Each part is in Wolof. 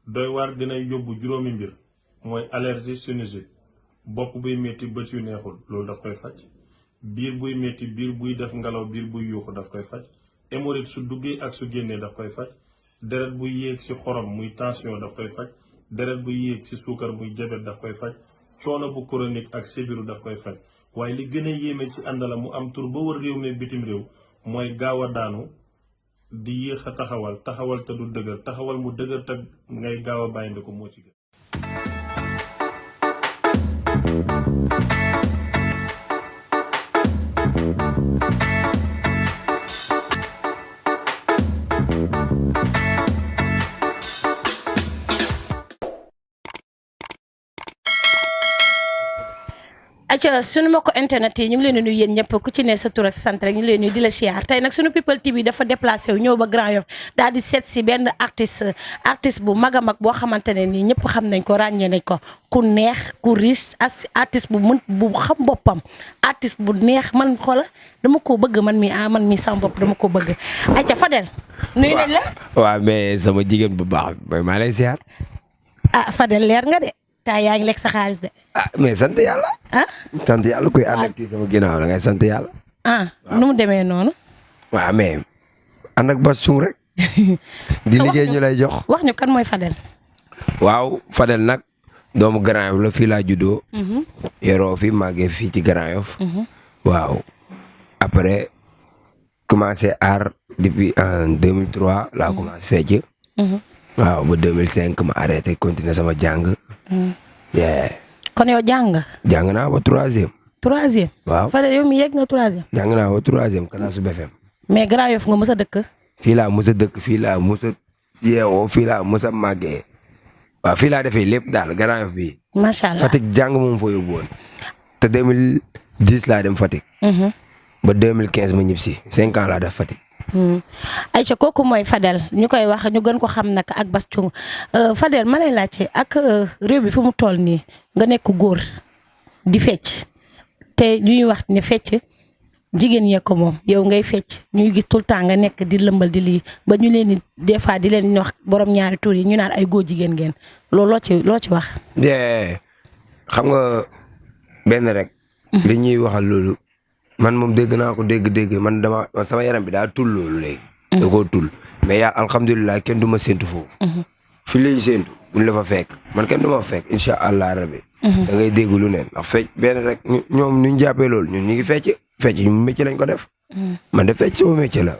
doy waar dina yóbbu juróomi mbir mooy allergie sinusite bopp buy métti bët yu neexul loolu daf koy faj biir buy métti biir buy def ngelaw biir buy yuuxu daf koy faj hémorroïde su duggee ak su génnee daf koy faj deret buy yéeg ci xorom muy tension daf koy faj deret buy yéeg ci suukar muy jabet daf koy faj coono bu chronique ak sibiru daf koy faj waaye li gën a yéeme ci àndala mu am tur ba wër réew mi bitim réew mooy gaaw a daanu di yéex a taxawal te du dëgër taxawal mu dëgër te ngay gaaw a bàyyi ko moo ci gën. acca suñu ma ko internet yi ñu ngi leen di nuyu yéen ñëpp ku ci ne sa tur ak sa sant rek ñu ngi leen nuyu di la siyaar tey nag suñu People TV dafa déplacé wu ñëw ba Grand Yoff daal di seet si benn artiste bu mag a mag boo xamante ne nii ñëpp xam nañ ko ràññee nañ ko ku neex ku riche artiste bu mën bu xam boppam artiste bu neex man xoola dama ko bëgg man mi sama bopp dama ko bëgg acca Fadel nuyu nañ la waaw mais sama jigéen bu baax mooy maa lay siyaar Fadel leer nga de taa yaa ngi lekk sa xaalis de mais sant yàlla sant yàlla kuy ànd ak kii sama ginnaaw da ngay sant yàlla nu mu demee noonu waaw mais ànd ak Bass Thioung rek di liggéey ñu lay jox wax ñu kan mooy Fadel waaw Fadel nag doomu Grand Yoff la fii laa juddoo yoroo fi màggee fii ci Grand Yoff waaw après commencé art depuis en 2003 laa commencé fecc waaw ba 2005 ma arrêté continuer sama jàng kon yow jàng naa ba troisième waaw Fadel yow mi yegg nga troisième jàng naa ba troisième classe BFM mais Grand Yoff nga mës a dëkk fii laa mës a dëkk fii laa mës a yeewoo fii laa mës a màggee waaw fii laa defee lépp daal Grand Yoff bi macha allah Fatick jàng moom fa yóbbu woon te 2010 laa dem Fatick ba 2015 ma ñib si 5 ans laa def Fatick Aïcha kooku mooy Fadel ñu koy wax ñu gën ko xam nag ak Bass Thioung Fadel ma lay laajte ak réew bi fu mu toll nii nga nekk góor di fecc te ñuy wax ne fecc jigéen yee ko moom yow ngay fecc ñuy gis tout le temps nga nekk di lëmbal di lii ba ñu leen di des fois di leen wax borom ñaari tur yi ñu naan ay góor jigéen ngeen loolu loo ci wax. xam nga benn rek. li ñuy waxal loolu. man moom dégg naa ko dégg man sama yaram bi daa tul loolu léegi. da koo tul mais yaa alhamdulilah kenn du ma séntu foofu. fi lañ séntu buñ la fa fekk man kenn du ma fa fekk incha allah rabi. da ngay dégg lu neen ndax fecc benn rek ñoom ñu jàppee loolu ñun ñu ngi fecc ñu métier lañ ko def. man de fecc sama métier la.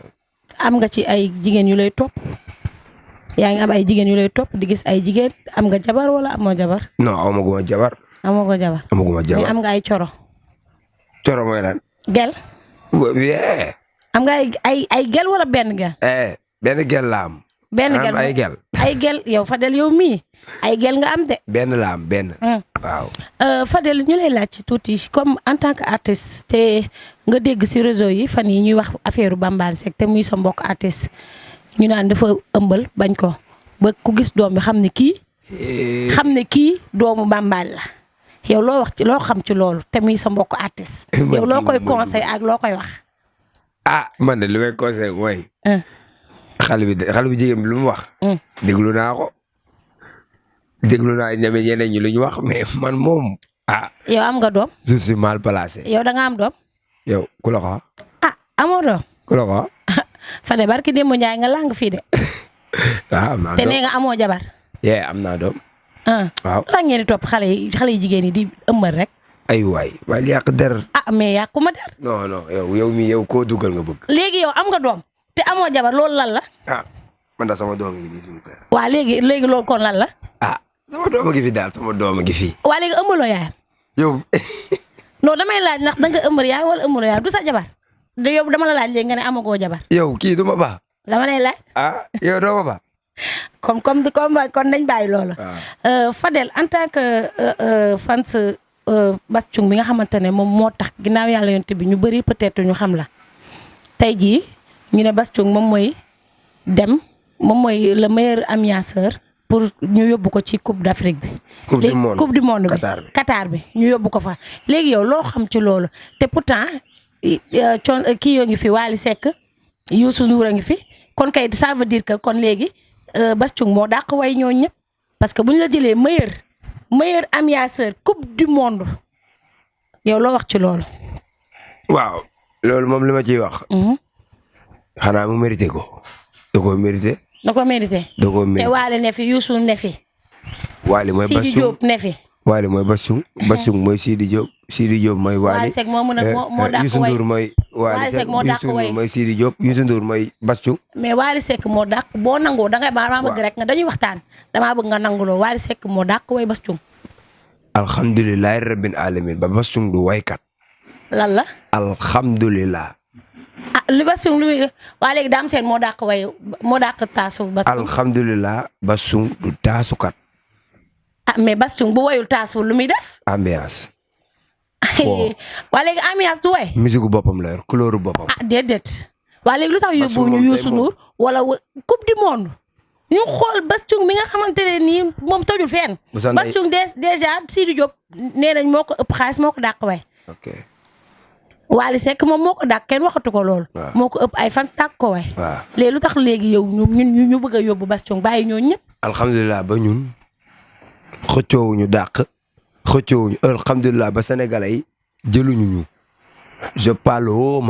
am nga ci ay jigéen yu lay topp yaa ngi am ay jigéen yu lay topp di gis ay jigéen am nga jabar wala amoo jabar. non amaguma jabar. amaguma jabar mais am nga ay coro. coro mooy lan. gel. am nga ay gel wala benn gel. benn gel la am. benn gel ay gel yow Fadel yow mii ay gel nga am de. benn la am benn. waaw. Fadel ñu lay laaj ci tuuti comme en tant que artiste te nga dégg si réseau yi fan yi ñuy wax affaire Bambaly Seck te muy sa mbokk artiste ñu naan dafa ëmbal bañ ko ba ku gis doom bi xam ne kii doomu Bambaly la. yow loo xam ci loolu te muy sa mbokk artiste. yow loo koy conseil ak loo koy wax. man de li may conseil mooy. xale bi jigéen bi lu mu wax. déglu naa ko ñeneen ñi lu ñu wax mais man moom. yow am nga doom. je suis mal placé. yow da nga am doom. yow ku la ko. amoo doom. ku la ko. Fadel barki démb Njaay nga lang fii de. am naa doom te nee nga amoo jabar. am naa doom. waaw lan ngeen di topp xale yi jigéen yi di ëmbal rek. ay waay waaye yàq der. mais yàquma der. non yow koo dugal nga bëgg. léegi yow am nga doom te amoo jabar loolu lan la. man da sama doom ngi nii suñu kër. waa léegi loolu kon lan la. sama doom gi fi daal sama doom gi fi. waa léegi ëmbaloo yaayam. yow. non damay laaj ndax danga ëmbal yaay wala ëmbaloo yaayam du sa jabar. yow dama la laaj léegi nga ne amagoo jabar. yow kii du ma ba. dama lay laaj. yow doo ma ba. kon nañ bàyyi loolu. Fadel en tant que fans Bass Thioung bi nga xamante ne moom moo tax ginnaaw yàlla yonte bi ñu bëri peut-être ñu xam la tey jii ñu ne Bass Thioung moom mooy le meilleur ambianceur pour ñu yóbbu ko ci coupe d'Afrique bi. coupe du monde bi Qatar bi ñu yóbbu ko fa. léegi yow loo xam ci loolu te pourtant kii yoo ngi fi Wally Seck Youssou Ndour a ngi fi kon kay ça veut dire que kon léegi Bass Thioung moo dàq way ñooñu ñëpp. parce que bu ñu la jëlee meilleur ambianceur coupe du monde yow loo wax ci loolu. waaw loolu moom li ma ciy wax. xanaa mu mérité ko. da koo mérité. da koo mérité. da koo mérité te Waly ne fi Youssou ne fi. Waly mooy Sidi Diop ne fi. Waly mooy Bassung Bassung mooy Sidi Diop Sidi Diop mooy Waly. Waly Seck moo mën a moo dàq Youssou way Ndour mooy Waly Seck moo dàq way mooy Sidi Diop Youssou Ndour mooy Bassung. mais Waly Seck moo dàq boo nangoo dangay maa bëgg rek nga dañuy waxtaan damaa bëgg nga nanguloo Waly Seck moo dàq way Bassung. alhamdulilah rabbil alamin ba Bassung du waykat. lan la. alhamdulilah. li Bassung lu waa léegi Dame Sène moo dàq way moo dàq taasu Bassung. alhamdulilah Bassung du taasukat. mais Bassung bu wayul taasu lu muy def. ambiance. waa léegi ambiance du way. musique boppam la yor couleur boppam. déedéet. waa léegi lu tax yóbbu ñu Youssou Ndour wala coupe du monde. ñu xool Bassung mi nga xamante ne nii moom tojul fenn. Bassung déjà Sidi Diop nee nañ moo ko ëpp xaalis moo ko dàq way. ok. Waly Seck moom moo ko dàq kenn waxatu ko lool. moo ko ëpp ay fan tàkk ko way. waaw léegi lu tax léegi yow ñu bëgg a yóbbu Bassung bàyyi ñoo ñëpp. alhamdulilah ba ñun xëccoowuñu dàq xëccoowuñu alhamdulilah ba sénégalais yi jëluñu ñu. je parle haut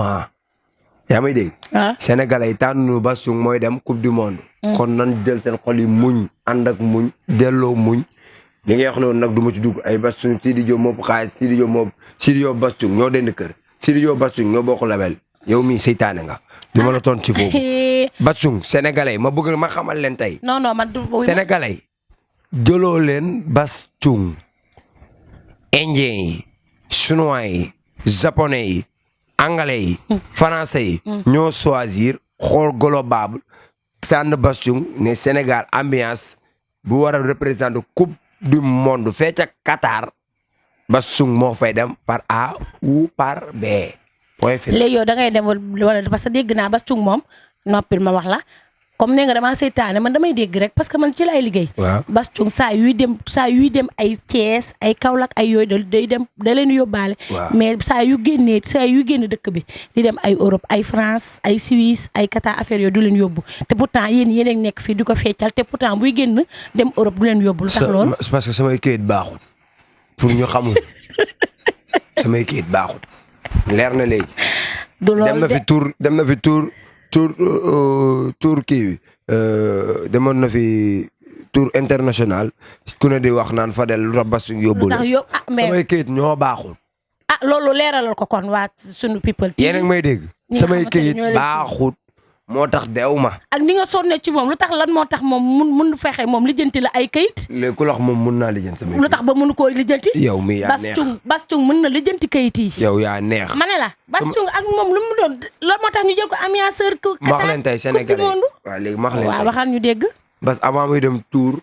yaa may dégg. sénégalais yi tànnuñu Bassung mooy dem coupe du monde. kon nan jël seen xol yi muñ ànd ak muñ delloo muñ. li ngay wax noonu nag du ma ci dugg ay Bassung Sidi Diop moo xaalis Sidi Diop Bassung ñoo dend kër Sidi Diop Bassung ñoo bokk label yow mii seytaane nga du ma la tontu ci foofu. Bassung sénégalais ma bëgg ma xamal leen tey. non man du. sénégalais jëloo leen Bassung indien yi chinois yi japonais yi anglais yi français yi ñoo choisir xool global tànn Bassung ne Sénégal ambiance bu war a représenter coupe du monde fee ca Qatar Bassung moo fay dem par A ou par B. léegi yow da ngay dem wala parce que dégg naa Bassung moom noppil ma wax la comme nee nga damaa seytaane man damay dégg rek parce que man ci laay liggéey. waaw Bassung saa yuy dem ay Thiès ay Kaolack ay yooyu day dem da leen yóbbaale. mais saa yu génn dëkk bi di dem ay Europe ay France ay Suisse ay Qatar affaire yooyu du leen yóbbu te pourtant yéen a nekk fii di ko feccal te pourtant buy génn dem Europe du leen yóbbu. lu tax loolu parce que samay kayit baaxul pour ñu xamul samay kayit baaxul leer na léegi. du loolu dem na fi tour kii bi demoon na fi tour international ku ne di wax naan Fadel lu tax Bassung yóbbu la samay kayit ñoo baaxul. loolu leeralal ko kon waa sunu people. yéen a ngi may dégg. samay kayit baaxut moo tax deew ma. ak ni nga sonne ci moom lu tax lan moo tax moom mun fexe moom lijjanti la ay kayit. léegi ku la wax moom mun naa lijjanti samay kayit. lu tax ba mënu koo lijjanti. yow mi yaa neex Bassung mën na lijjanti kayit yi. yow yaa neex. ma ne la Bassung ak moom lu mu doon lan moo tax ñu jël ko ambianceur. max leen tey Sénégalais waaw léegi max leen tey waaw waxal ñu dégg. parce que avant muy dem tour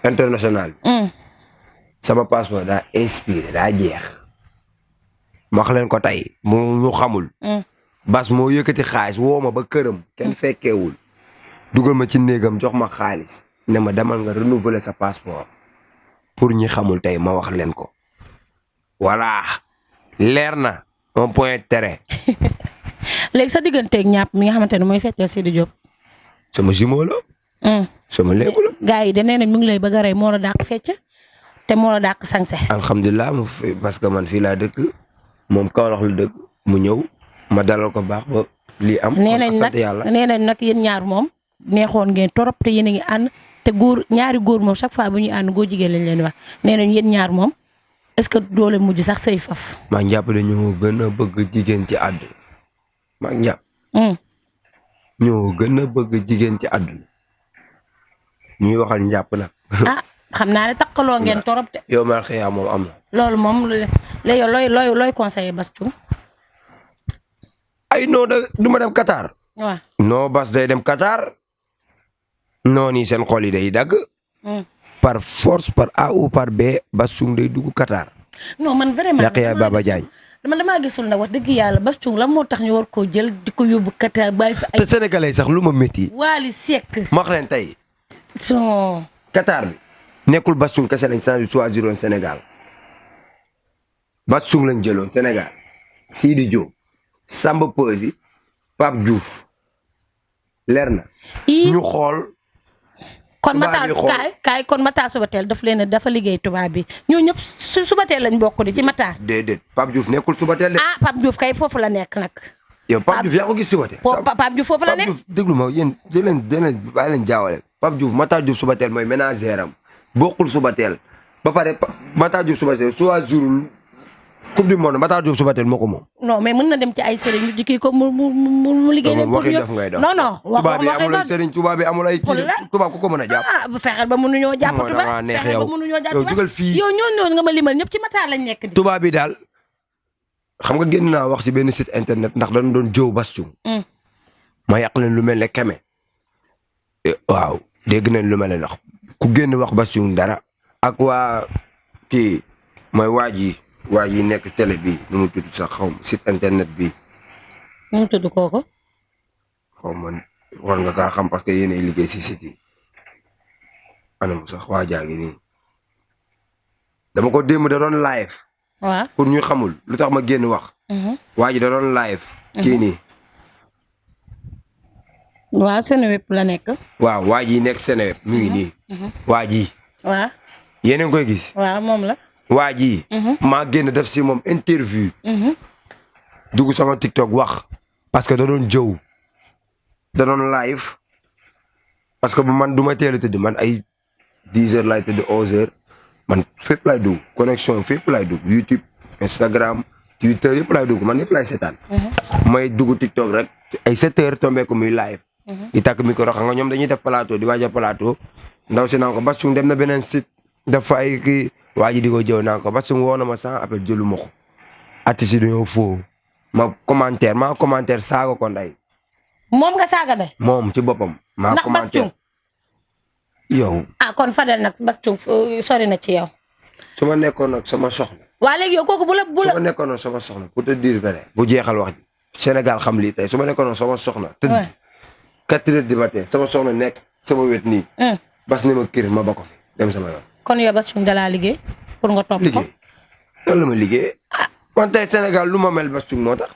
international bi. sama passeport daa inspiré daa jeex. max leen ko tey mu xamul. Bass moo yëkkati xaalis woo ma ba këram kenn fekkeewul dugal ma ci néegam jox ma xaalis ne ma demal nga renouveler sa passeport pour ñi xamul tey ma wax leen ko voilà leer na un point terrain. léegi sa digganteeg ñàpp mi nga xamante ne mooy feccee Sidi Diop. sama jumeau la. sama lépp la. gars yi de nee nañ mu ngi lay bëgg a rey moo la dàq fecc te moo la dàq sañse. alhamdulilah parce que man fii laa dëkk moom Kaolack la dëkk mu ñëw. ma dalal ko baax ba lii am. nee nañ nag yéen ñaar moom neexoon ngeen torop te yéen a ngi ànd te ñaari góor moom chaque fois bu ñuy ànd góor jigéen lañ leen wax nee nañ yéen ñaar moom est-ce que doole mujj sax say faf. maa ngi jàpp ñoo gën a bëgg jigéen ci àdduna maa ngi jàpp. ñoo gën a bëgg jigéen ci àdduna ñuy waxal njàpp nag. xam naa ne takkaloo ngeen torop te. yow mal xëy moom am na. loolu moom léegi looy conseiller Bassung. ay non du ma dem Qatar. waaw non Bass day dem Qatar. non nii seen xol yi day dagg. par force par A ou par B Bassung day dugg Qatar. non man vraiment yàq yaay Baba Diagne. damaa gisul nag wax dëgg yàlla Bassung la moo tax ñu war koo jël di ko yóbbu Qatar bàyyi fi ay. te sénégalais sax lu ma métti. Waly Seck. ma wax leen tey. Qatar bi. nekkul Bassung kese lañ choisiroon Sénégal. Bassung lañ jëloon Sénégal. Sidi Diop. Samba Peuzzi Pape Diouf leer na. ñu xool kon Matar kaay kon Matar Subatel dafa liggéey tubaab bi ñoo ñëpp Subatel lañ bokk di ci Matar. déedéet Pape Diouf nekkul Subatel de. ah Pape Diouf kay foofu la nekk nag. yow Pape Diouf yaa ko gis Subatel. Pape Diouf foofu la nekk. Pape Diouf déglu ma yéen bàyyi leen jaawale. Pape Diouf Matar Diouf Subatel mooy ménagère am bokkul Subatel ba pare Matar Diouf Subatel soit jour coupe du monde Matar Diouf Subatel moo ko moom. non mais mën na dem ci ay sëriñ ñu jikki ko mu liggéey leen. waxi def ngay dox non non tubaab bi amul ay sëriñ tubaab bi amul ay kii tubaab ku ko mën a jàpp. ah bu fexeel ba mënuñoo jàpp tubaab fexeel ba mënuñoo jàpp tubaab jugal fii yow ñooñu nga ma limal ñëpp ci Matar lañ nekk di. tubaab bi daal xam nga génn naa wax si benn site internet ndax dañu doon jëw Bass Thioung. ma yàq leen lu mel ne Keme. waaw dégg nañ lu mel ne ndax ku génn wax Bass Thioung dara ak waa kii mooy waa ji nekk télé bi nu mu tudd sax xaw ma site internet bi. nu mu tudd kooku. xaw ma war nga kaa xam parce que yéenay liggéey si site yi. anam sax waa jaa ngi nii. dama ko démb da doon live. waaw pour ñu xamul lu tax ma génn wax. waa ji da doon live. kii nii. waaw Seneweb la nekk. waaw waa ji nekk Seneweb mi ngi nii. waa ji. waaw. yéen a ngi koy gis. waaw moom la. waa ji. maa génn def si moom interview. dugg sama TikTok wax. parce que da doon jëw. da doon live. parce que man du ma teel a tëdd man ay 10 heures laay tëdd 11 heures. man fépp laay dugg connexion fépp laay dugg YouTube Instagram Twitter yëpp laay dugg man yëpp laay seetaan. may dugg TikTok rek ay 7 heures tombé ko muy live. di takk micro xam nga ñoom dañuy def plateau di waaj a plateau. ndaw si naan ko Bass Thioung dem na beneen site. def fa ay kii waa ji di ko jëw naan ko Bass Thioung woo na ma sans appel jëlu ma ko. artiste yi dañoo foo. ma commentaire saaga ko ndey. moom nga saaga ndey. moom ci boppam. maa ndax Bass Thioung. yow. ah kon Fadel nag Bass Thioung sori na ci yow. su ma nekkoon nag sama soxna. waa léegi yow kooku bu la. su ma nekkoon nag sama soxna pour te dire vrai. bu jeexal wax ji Sénégal xam lii tey su ma nekkoon nag sama soxna. tëdd 4 heures du matin sama soxna nekk sama wet nii. Bass ni ma kër ma ba ko fi dem sama yoon. kon yow Bass Thioung dalaa liggéey pour nga topp ko. liggéey loolu la ma liggéey. man tey Sénégal lu ma mel Bass Thioung moo tax.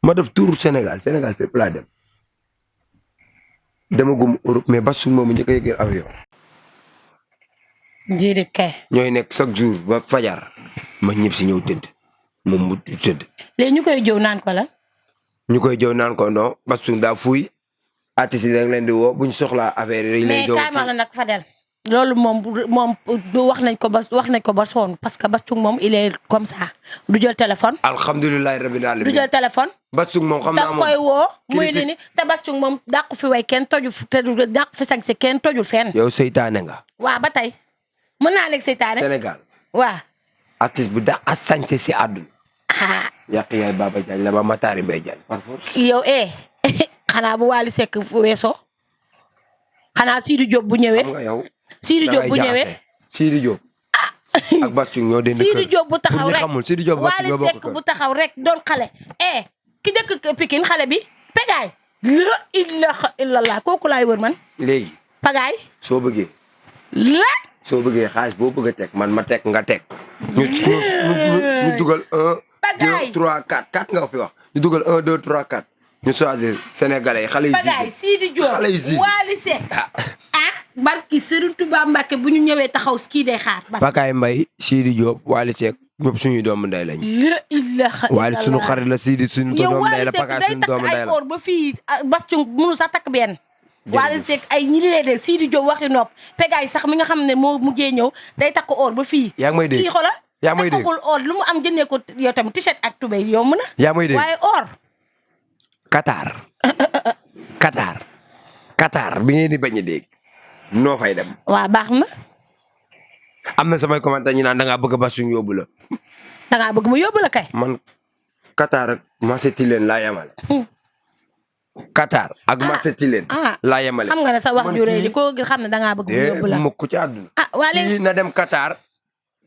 ma def tour Sénégal fépp laa dem. demagum Europe mais Bass Thioung moomu njëkk a yëgee avion. déedéet kay. ñooy nekk chaque jour ba fajar ma ñëpp si ñëw tëdd moom mu tëdd. léegi ñu koy jëw naan ko la. ñu koy jëw naan ko non Bass Thioung daa fuuy. artistes yi da nga leen di woo buñ soxlaa affaire yi. mais kaay ma la nag Fadel. loolu moom wax nañ ko ba sonn parce que Bass Thioung moom il est comme ça du jël téléphone. alhamdulilah rabbil alamin du jël téléphone. Bass Thioung moom xam naa moom da koy woo. muy li ni te Bass Thioung moom dàqu fi way kenn tojul te dàqu fi sañ si kenn tojul fenn. yow seytaane nga. waaw ba tey mën naa nekk seytaane. Sénégal. waaw. artiste bu dàq a sañse si àdduna. ah. yàq yaay Baba Diagne la ba Matar Mbaye Diagne par force. yow xanaa bu Wally Seck weesoo. xanaa Sidi Diop bu ñëwee. xam nga yow. Sidi Diop bu ñëwee. Sidi Diop. ak Bass Thioung ñoo dend kër. Sidi Diop bu taxaw rek xamul Sidi Diop Bass Thioung ñoo bokk Wally Seck bu taxaw rek doon xale. ki dëkk Pikine xale bi Pagaay. la ilaha illallah kooku laay wër man. léegi. Pagaay. soo bëggee. soo bëggee xaalis boo bëgg a teg man ma teg nga teg. ñu dugal 1. Pagaay 2 3 4 4 nga fi wax. ñu dugal 1 2 3 4. ñu choisir sénégalais yi xale yi. Pagaay Sidi Diop xale yi Wally Seck. barki Serigne Touba Mbacke bu ñu ñëwee taxaw kii day xaar. Pagaay Mbaye Sidi Diop Wally Seck ñëpp suñuy doomu ndey lañ. la ilaha Wally suñu xarit la Sidi suñu doomu ndey la Pagaay suñu doomu ndey la. yow Wally Seck day takk ay or ba fii Bass Thioung mënu sax takk benn. Wally Seck ay ñi de Sidi Diop waxi nopp Pagaay sax mi nga xam ne moo mujjee ñëw day takk or ba fii. yaa ngi may dégg kii xola yaa ngi may dégg takkul or lu mu am jëndee ko yow tamit t-shirt ak tubéy yomb na. yaa ngi may dégg waaye or. Qatar bi ngeen di bañ a dégg noo fay dem. waaw baax na. am na samay commentaire ñu naan da ngaa bëgg a Bass Thioung yóbbu la. da ngaa bëgg mu yóbbu la kay. man Qatar ak Marché Tilène laa yemale. Qatar ak Marché Tilène. laa yemale. xam nga ne sa wax ju rëy li ko xam ne da ngaa bëgg mu yóbbu la. mukk ci àdduna. waa léegi kii na dem Qatar.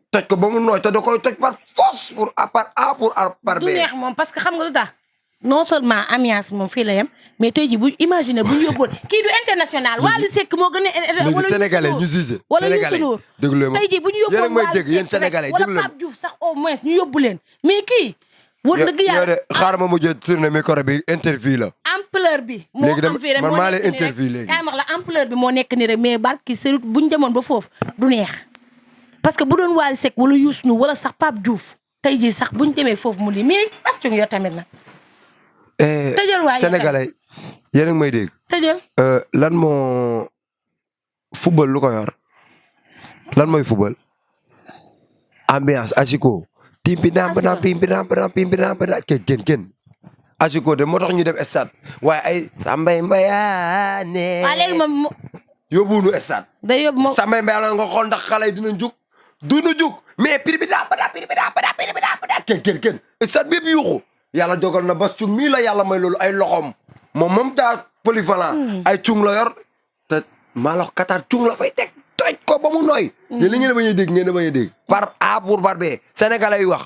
toj ko ba mu nooy te da koy toj par force pour par A pour par B. du neex moom parce que xam nga lu tax non seulement ambiance moom fii la yem mais tey jii bu imaginer bu ñu yóbboon kii du international. Wally Seck moo gën a. wala sénégalais ñu gisee. wala Youssou Ndour déglu leen tey jii bu ñu yóbboon yéen a may dégg yéen sénégalais wala Pape Diouf sax au moins ñu yóbbu leen mais kii wër dëgg yàlla de xaaral ma mujjee tourné micro bi interview la. ampleur bi. moo am fii rek man moo maa lay nekk nii interview léegi. kaay ma wax la ampleur bi moo nekk nii rek mais barki Serigne bu ñu demoon ba foofu du neex parce que bu doon Wally Seck wala Youssou Ndour wala sax Pape Diouf tey jii sax bu ñu demee foofu mu di mais Bass Thioung yow tamit nag. tëjal waay Sénégalais yéen a ngi may dégg. tëjal. lan moo football lu ko yor lan mooy football ambiance asiko. pimpi kenn asiko de moo tax ñu dem stade waaye ay Sambay Mbayaane. waaw léegi moom yóbbuwunu stade. day yóbbu moom Sambay Mbayaane nga xool ndax xale yi dinañ jug duñu jug mais kenn stade bi yëpp yuuxu yàlla dogal na Bass Thioung mii la yàlla may loolu ay loxoom moom daa polyvalent ay cung la yor te maa la Qatar cung la fay teg toj ko ba mu nooy. yéen li ngeen bañ a dégg ngeen bañ a dégg par A pour par B sénégalais yi wax.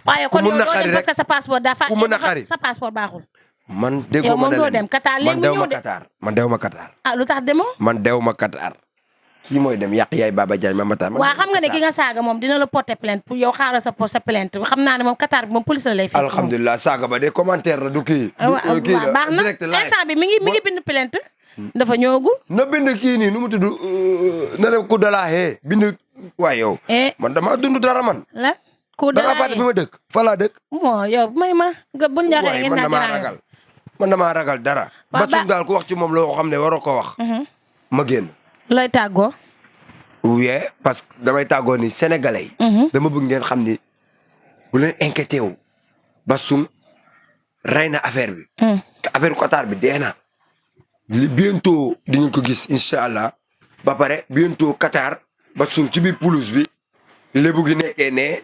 waaye kon yow doo dem parce que sa passeport ku mu naqari sa passeport baaxul. man déggoo yow ma moom ne doo leen dem Qatar léegi mu ñëw de man dew ma Qatar. ah lu tax demoo. man dew ma Qatar. kii mooy dem yàq yaay Baba Diagne ma Matar. waaw xam nga ne ki nga saaga moom dina la porter plainte pour yow xaaral sa plainte xam naa ne moom Qatar bi moom police la lay fekk. alhamdulilah saaga ba de commentaire la du kii. waaw baax na instant bi mi ngi bind plainte. dafa ñëwagul. na bind kii nii nu mu tudd na dem coup de la haie bind waay yow. man damaa dund dara man. la coup de la haie da ngaa fàtte fi ma dëkk fa laa dëkk. moo yow may ma nga bu ñaxee ngeen man damaa ragal man damaa ragal dara. Bass Thioung daal ku wax ci moom loo xam ne waroo ko wax. ma génn. looy tàggoo. oui parce que damay tàggoo ni sénégalais yi. dama bëgg ngeen xam ni bu leen inquiété wu. Bass Thioung rey na affaire bi. te affaire Qatar bi dee na. bientôt di ngeen ko gis incha allah ba pare bientôt Qatar Bass Thioung ci biir pelouse bi lébu gi nekkee ne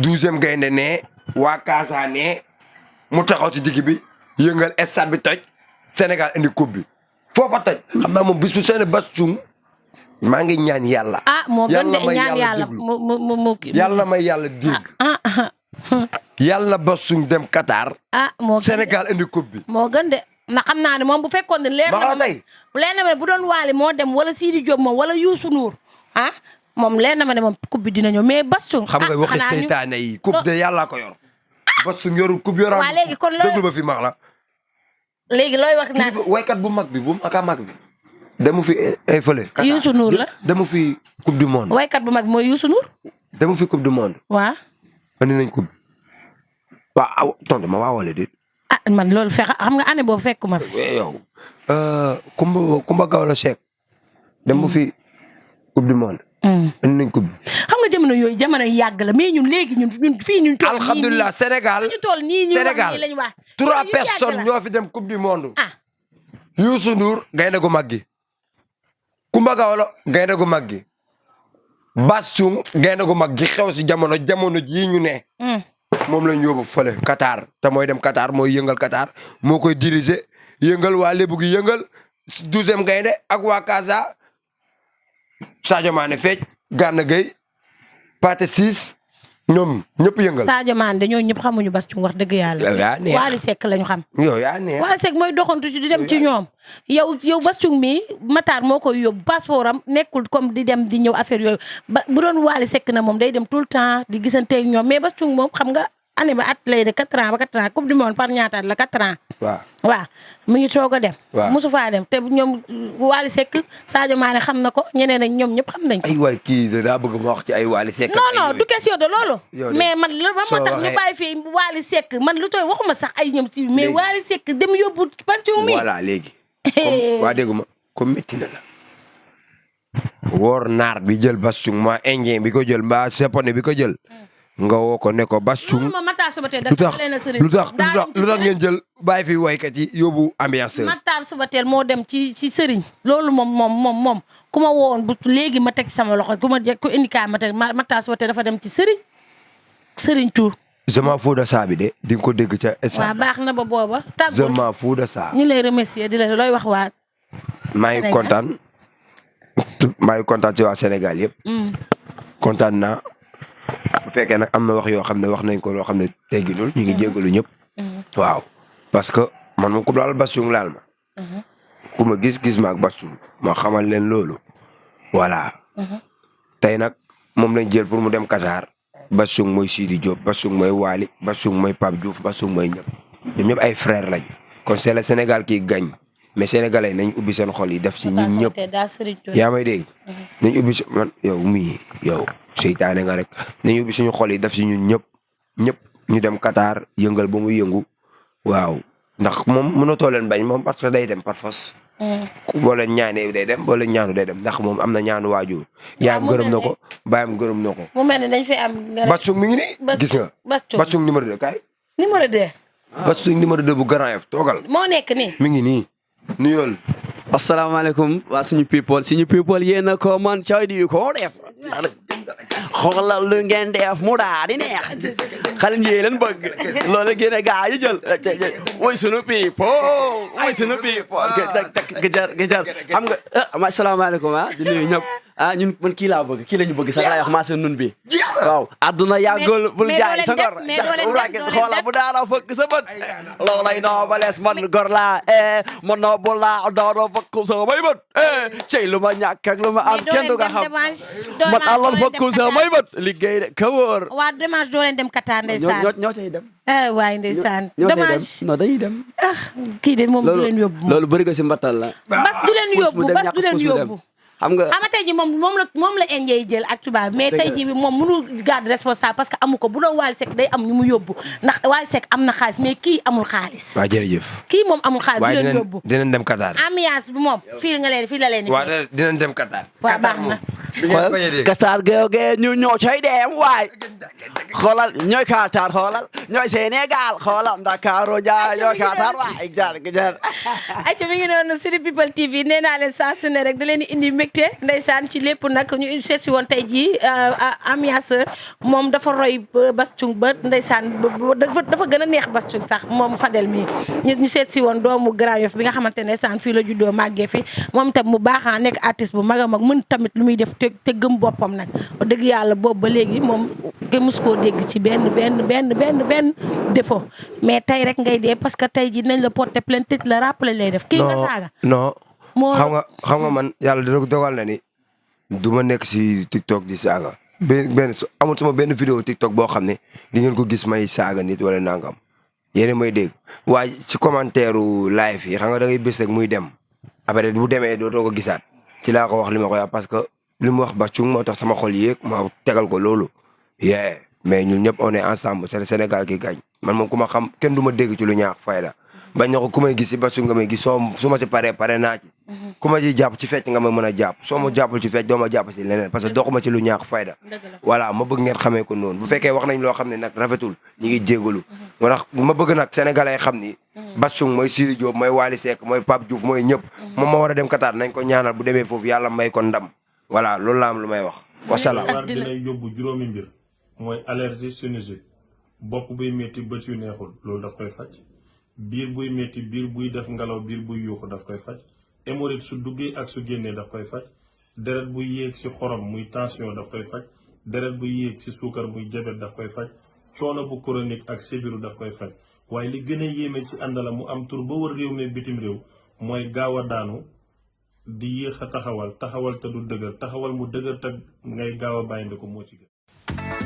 12e gaynde ne waa Kaasa ne mu taxaw ci digg bi yëngal stade bi toj Sénégal indi coupe bi foofa toj. xam naa moom bis bu seen Bass Thioung maa ngi ñaan yàlla. moo gën de ñaan yàlla mu yàlla may yàlla dégg. yàlla Bass Thioung dem Qatar. moo gën Sénégal indi coupe bi. moo gën de na xam naa ne moom bu fekkoon ne leer na ma bu doon Wally moo dem wala Sidi Diop moom wala Youssou Ndour moom leer na ma ne moom coupe bi dina ñëw mais Bass Thioung. xam nga waxi seytaane yi coupe de yàlla ko yor. Bass Thioung yorul coupe yoraan. waaw léegi kon déglu ba fi max la. léegi looy wax naan waykat bu mag bi bu mag bi. demu fi ay fële. Youssou Ndour la demu fi coupe du monde. waykat bu mag bi mooy Youssou Ndour. demu fi coupe du monde. waaw. andi nañ coupe. waaw tontu ma waa wala déet. man loolu fexe xam nga année boobu fekkuma fi. yow. Kumba Gawlo Seck. demu fi coupe du monde. andi nañ coupe. xam nga jamono yooyu jamono yàgg la mais ñun léegi ñun fii ñun. tool alhamdulilah Sénégal Sénégal 3 personnes ñoo fi dem coupe du monde. Youssou Ndour gaynde gu mag gi. Kumba Gawlo gaynde gu mag gi. Bass Thioung gaynde gu mag gi xew si jamono jii ñu ne. moom lañ yóbbu fële Qatar te mooy dem Qatar mooy yëngal Qatar moo koy diriger yëngal waa lébu gi yëngal 12e gaynde ak waa Casa Sadio Mané fecc Gana Gueye Pathé Ciss ñoom ñëpp yëngal. Sadio Mané dañoo ñëpp xamuñu Bass Thioung wax dëgg yàlla. yow yaa neex Wally Seck lañu xam. yow yaa neex Wally Seck mooy doxantu di dem ci ñoom. yow Bass Thioung mi Matar moo koy yóbbu passeport am nekkul comme di dem di ñëw affaire yooyu ba bu doon Wally Seck na moom day dem tout le temps di gisanteeg ñoom mais Bass Thioung moom xam nga année ba at lay de 4 ans ba 4 ans coupe du monde par ñaata at la 4 ans. waaw mi ngi soog a dem. mosu faa dem te ñoom Wally Seck Sadio Mané xam na ko ñeneen ak ñoom ñëpp xam nañ ko. ay waay kii de daa bëgg ma wax ci ay Wally Seck. non du question de loolu. mais man la moo tax ñu bàyyi fii Wally Seck man lu tooy waxuma sax ay ñoom si mais Wally Seck dem yóbbu Bass Thioung mi. voilà léegi. waa déggu ma comme métti na la. woor naar bi jël Bass Thioung ma indien bi ko jël mbaa japonais bi ko jël. nga woo ko ne ko Bass Thioung lu tax ngeen jël bàyyi fi waykat yi yóbbu ambianceur. Matar Subatel moo dem ci sëriñ loolu moom ku ma woon bu léegi ma teg sama loxo ku indi kaay ma teg Matar Subatel dafa dem ci sëriñ Tour. je m'en fous de ça bi de di nga ko dégg ca. waaw baax na ba booba. je m'en fous de ça. ñu lay remercier di la looy wax waa. maa ngi kontaan ci waa Sénégal yëpp. kontaan naa. bu fekkee nag am na wax yoo xam ne wax nañ ko loo xam ne tegginul ñu ngi jégalu ñëpp. waaw parce que man moom ku laal Bass Thioung laal ma. ku ma gis ma ak Bass Thioung ma xamal leen loolu. voilà. tey nag moom lañ jël pour mu dem Qatar Bassung mooy Sidi Diop Bassung mooy Waly Bassung mooy Pape Diouf Bassung mooy ñëpp ñoom ñëpp ay frère lañ kon c'est le Sénégal qui gagne mais sénégalais nañ ubbi seen xol yi def ci ñun ñëpp yaa may dégg nañ ubbi si man yow seytaane nga rek nañ ubbi suñu xol yi def ci ñun ñëpp ñu dem Qatar yëngal ba mu yëngu waaw ndax moom mënatoo leen bañ moom parce que day dem par force boo leen ñaanee day dem boo leen ñaanu day dem ndax moom am na ñaanu waajur yaayam gërëm na ko baayam gërëm na ko mu mel ne dañ fi am Bassung mi ngi nii gis nga Bassung numéro 2 kaay numéro 2 Bassung numéro 2 bu Grand Yoff toogal moo nekk nii mi ngi nii nuyool asalaamaaleykum waa suñu people yéen a ko man cay di ko def xoolal lu ngeen def mu daa di neex xale yi leen bëgg loolu génne gaa yi jël woy suñu people gëjar xam nga asalaamaaleykum di nuyu ñëpp ñun man kii laa bëgg kii la ñu bëgg sax laay wax maa seen nun bi waaw adduna yàggul bul jaay sa ngor xoola bu daara fëkk sa bët loolay noo balees man gor laa man noo bu laa dooro fëkk sa may bët cey lu ma ñàkk ak lu ma am kenn du nga xam man alal fëkk sa may bët liggéey de ka wóor waa dommage doo leen dem Qatar ndeysaan ñoo cay dem waay ndeysaan dommage non dañuy dem kii de moom du leen yóbbu loolu bëri ko si mbattal la bas du leen yóbbu xam nga tey ji moom la indien jël ak tubaab mais tey ji bi moom mënul garde responsable parce que amu ko bu doon Wally Seck day am ñu mu yóbbu ndax Wally Seck am na xaalis mais kii amul xaalis waaw jërëjëf kii moom amul xaalis du leen yóbbu dinañ dem Qatar ambiance bi moom fii la leen waaw dinañ dem Qatar waaw baax na Qatar ge ñu ñoo cay dem waay xoolal ñooy Qatar xoolal ñooy Sénégal xoolal Dakar Njaay ñooy Qatar waay jar ayca mi ngi noonu Sunu People TV nee naa leen saa su ne rek da leen di indi mbégte ndeysaan ci lépp nag ñu seet si woon tey jii ambianceur moom dafa roy Bassung ba ndeysaan dafa gën a neex Bassung sax moom Fadel mii ñu seet si woon doomu Grand Yoff bi nga xamante ne saan fii la juddoo màggee fi moom tam mu baaxaa nekk artiste bu mag a mag mën tamit lu muy def te gëm boppam nag dëgg yàlla boobu ba léegi moom ke mus koo dégg ci benn défaut mais tey rek ngay dee parce que tey ji nañ la porter plainte tëj la rappelé lay def kii nga saaga non xam nga man yàlla dina dogal na ni du ma nekk si TikTok di saaga amul sama benn vidéo TikTok boo xam ne di ngeen ko gis may saaga nit wala nangam yéen may dégg waaye ci commentaire live yi xam nga da ngay bés rek muy dem après bu demee dootoo ko gisaat ci laa ko wax li ma ko wax parce que li mu wax Bassung moo tax sama xol yéeg ma tegal ko loolu mais ñun ñëpp on est ensemble c'est le Sénégal qui gagne man moom ku ma xam kenn du ma dégg ci lu ñaax fayda bañ na ko ku may gis si Bassung nga may gis su ma si pare naa ci ku ma ci jàpp ci fecc nga ma mën a jàpp soo ma jàppul ci fecc doo ma jàpp si leneen parce que doxuma ci lu ñaax fayda voilà ma bëgg ngeen xamee ko noonu bu fekkee wax nañ loo xam ne nag rafetul ñi ngi jégalu moo tax ma bëgg nag sénégalais xam ni Bassung mooy Sidi Diop mooy Wally Seck mooy Pape Diouf mooy ñëpp moom ma war a dem Qatar nañ ko ñaanal bu demee foofu yàlla may ko ndam voilà loolu la am lu may wax wasalaam dina yóbbu juróomi mbir mooy allergie sinusite bopp buy métti bët yu neexul loolu daf koy faj biir buy métti biir buy def ngelaw biir buy yuuxu daf koy faj hémorroïde su duggee ak su génnee daf koy faj deret buy yéeg ci xorom muy tension daf koy faj deret buy yéeg ci suukar muy jabet daf koy faj coono bu chronique ak sibiru daf koy faj waaye li gën a yéeme ci àndala mu am tur ba wër réew mi bitim réew mooy gaaw a daanu di yéex a taxawal te du dëgër taxawal mu dëgër te ngay gaaw a bàyyi ko moo ci gën